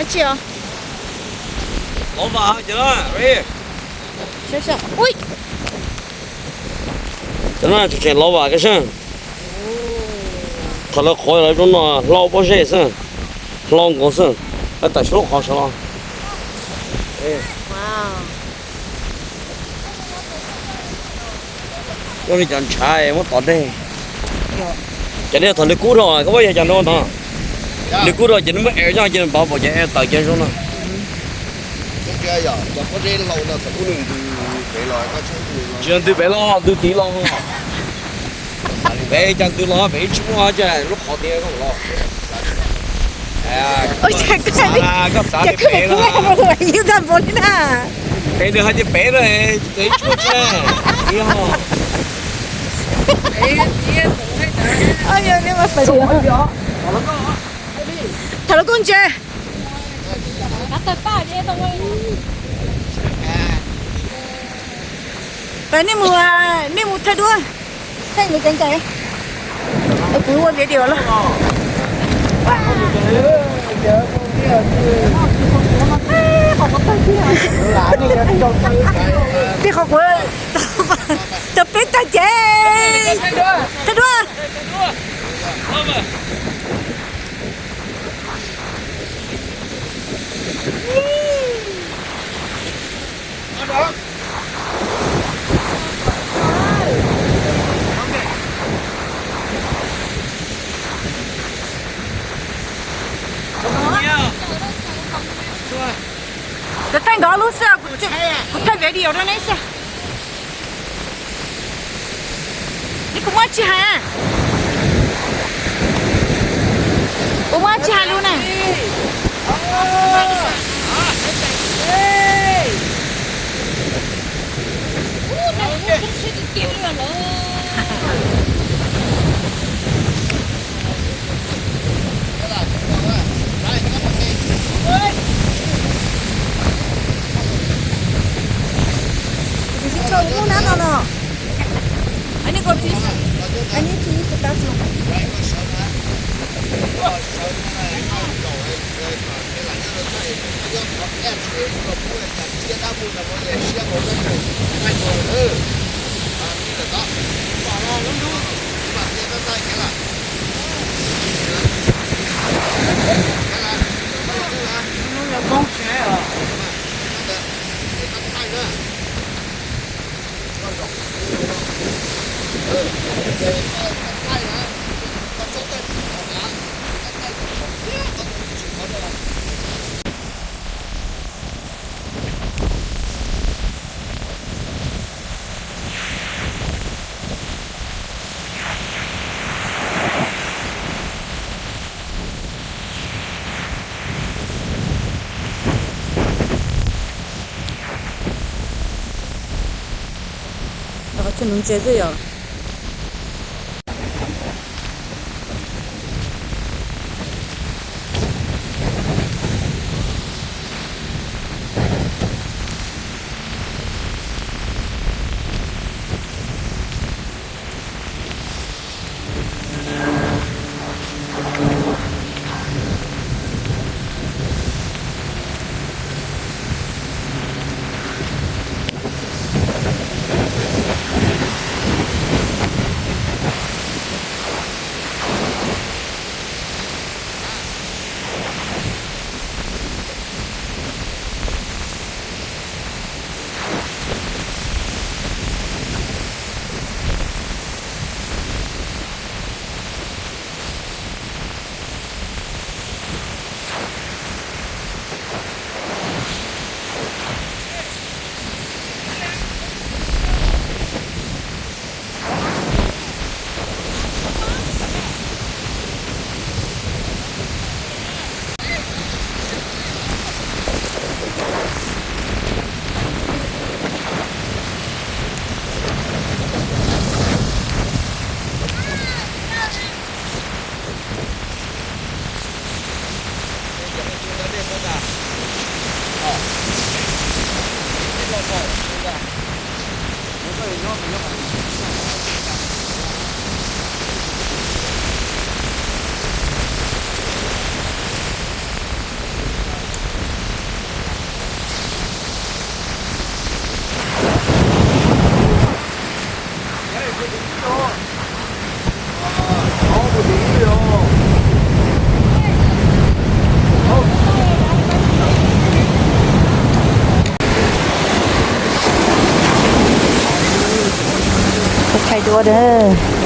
Tsis os. Lov vam cov no, ui. Cov no tseem lov vam koj seb. Qhov lawv qhov lawv zoo no hlau pob zeb xwb, hlau nkaus xwb, lawv tawm suab qhov saud los. Zoo li cov ntshav muab tom dej. Cov dej thaum nws kub dhau koj muab yog cov no no. Nws kub dhau ces nws muab ev coj ces nws pov pom cov ev tawm cov zoo no. Tsis yog ntws pem los, ntws tid los. Pem cas ntws los pem ib tsis muaj lub qhov tias zoo los. Koj xav li pem na. Pem nws hais tias pem na, ces ib tsis muaj tsi. Thaum lawv koj ntse. Pas nej mus, nej mus thaij duab, thaij lawv cov ncaws, kuv ua video los. Tej qhov kuv tau peb tag ces thaij duab. Kuv thaij nkawd lub xwb, kuv thaij video rau neb xwb. Neb puas muaj tsis hais? Puas muaj tsis hais lus na? Kuv tsis tshua muaj nab no no. I need go to, I need to use the bathroom. Qhov chaw nuv ntses xwb yom. Thaij duab na.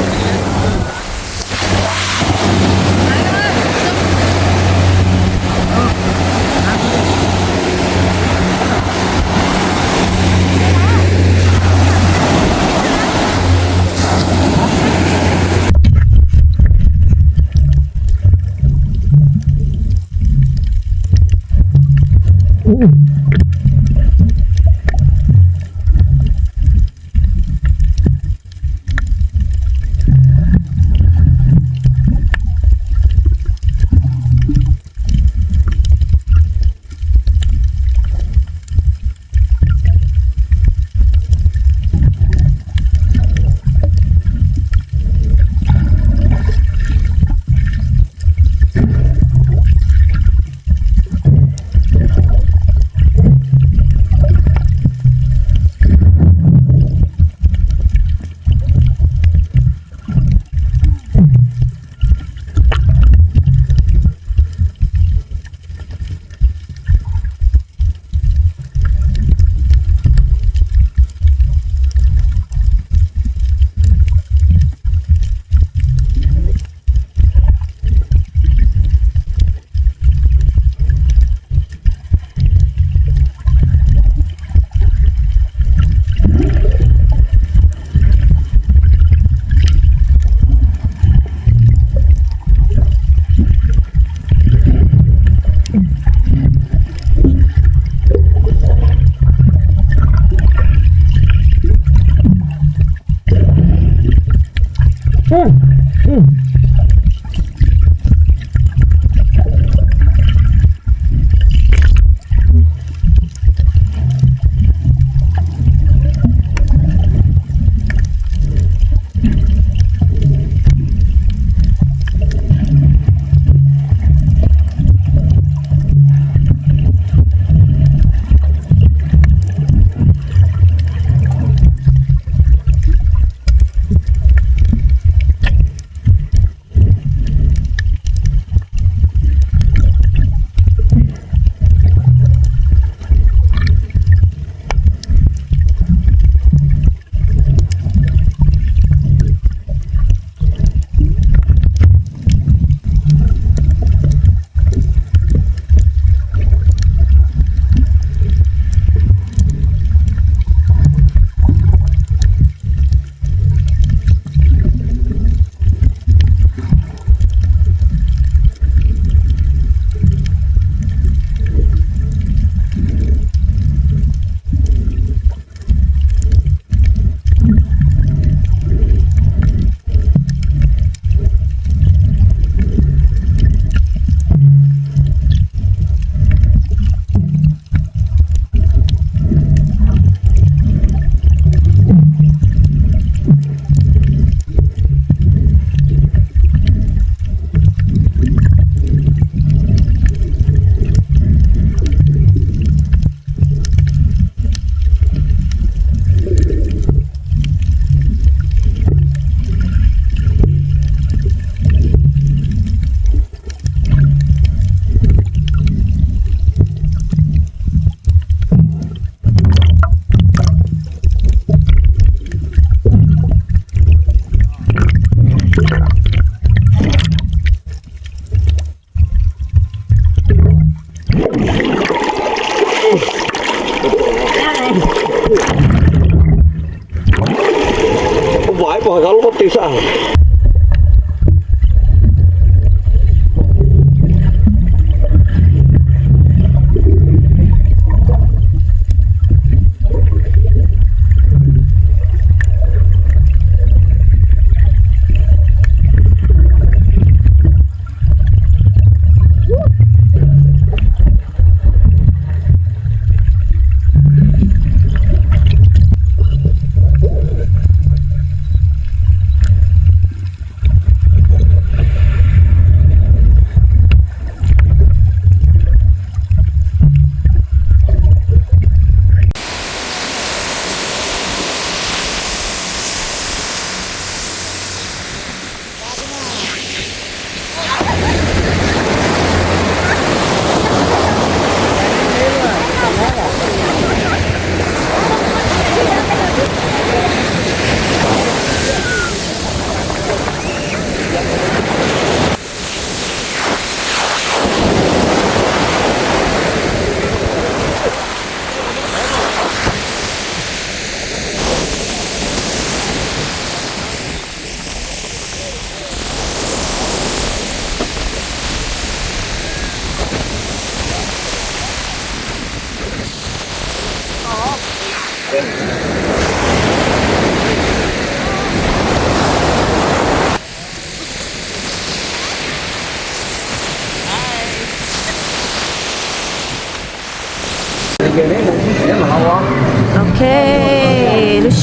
Vam ib pog hais lub pob tw xwb.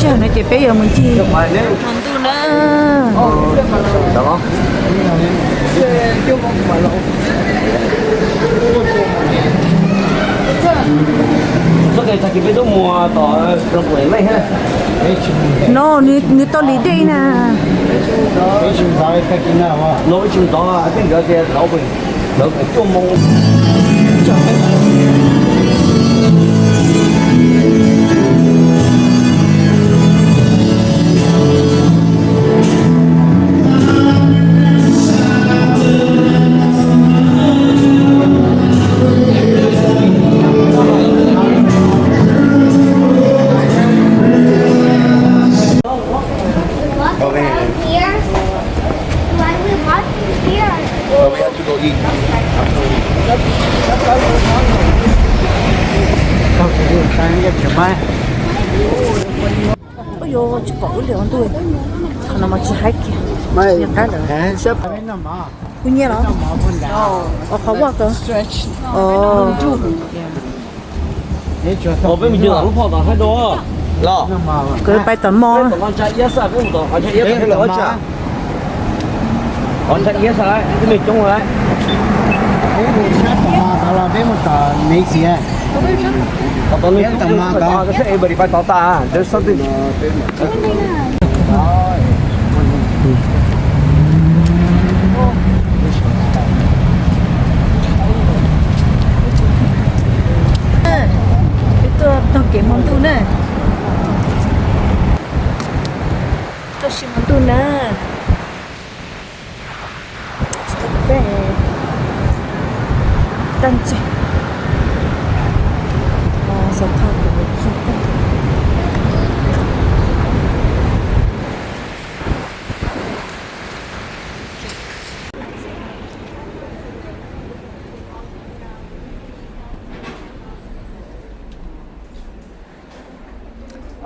No ces peb yuav mus ncig hmo ntuj na. No, nws tau li dej na. Walk around here. Why we walking here? But we have to go eat. Ua yuav tsis pom ua liam ua ntuj, qhov no mas tsis haib kiag. Nyias qab lawm. Kuv nyias los? Qhov walk. Peb mus lub phom tom haib do. Kawg pais tom mo. Peb mus sab tom no los peb mus tom Macy. Peb tom no tod. Everybody pais tod tas. There's something. Peb tuaj taug kev hmo ntuj na. Tuaj sim hmo ntuj na. Peb tag ntseg. Xav thaj kuv zoo.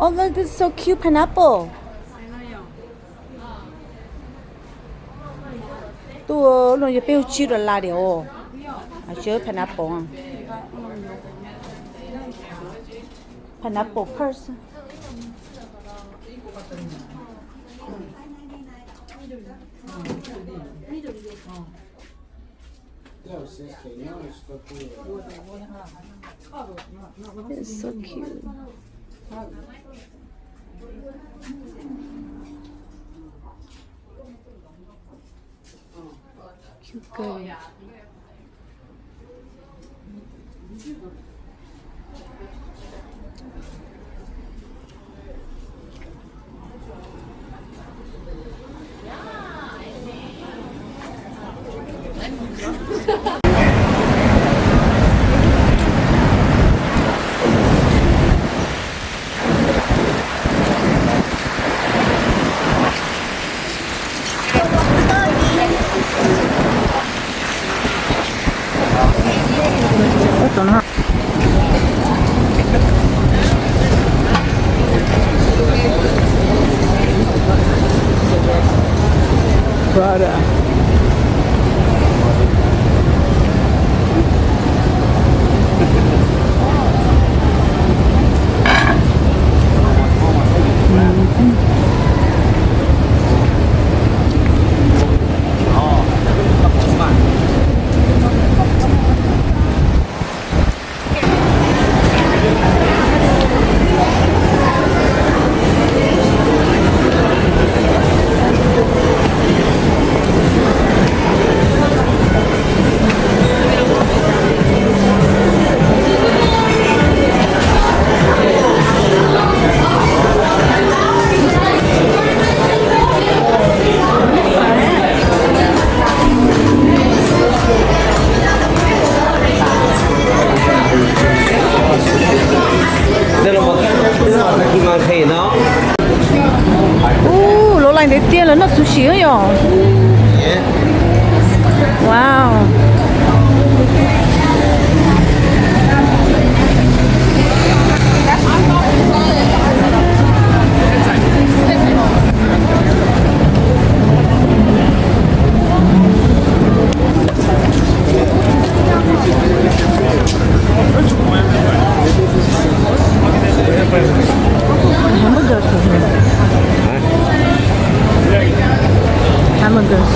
Oh, look, this is so cute, pineapple. Tuaj no yog peb hu tsib dollar diam os. Pineapple, pineapple purse. It's so cute. Cute kawg. Prada. Ub, lub lais ntev tiag, lawv noj sushi yom. Wow. Burgers.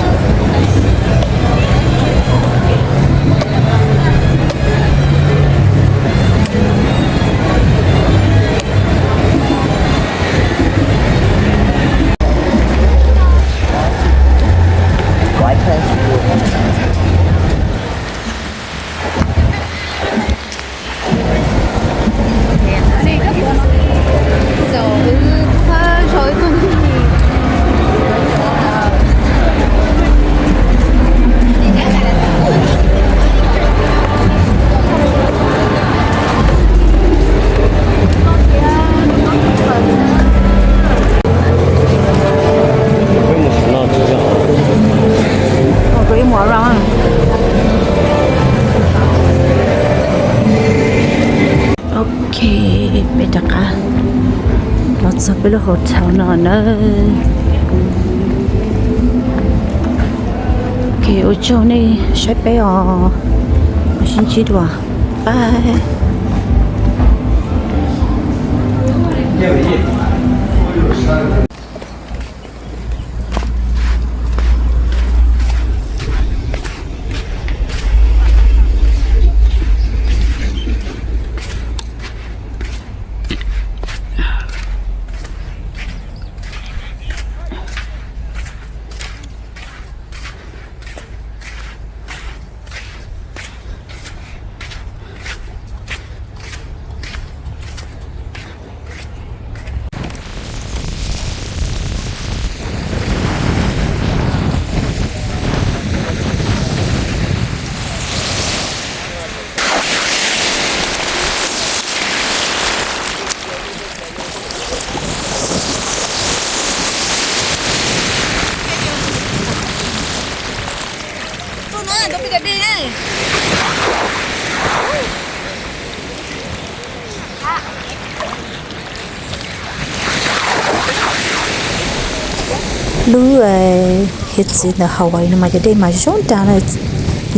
Ok, peb rov qab los txog peb lub hotel no nawb. Ok, ua tsaug nej saib peb os. Sib ntsib dua. Bye. Lub hiav txwv ntawm Hawaii no mas cov dej mas zoo tag, nws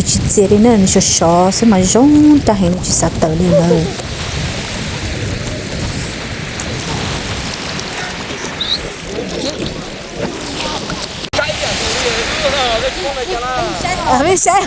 tsis txias li na, nws sov sov xwb mas zoo tag heev, nws tsis xav tawm li lawm. Peb saib.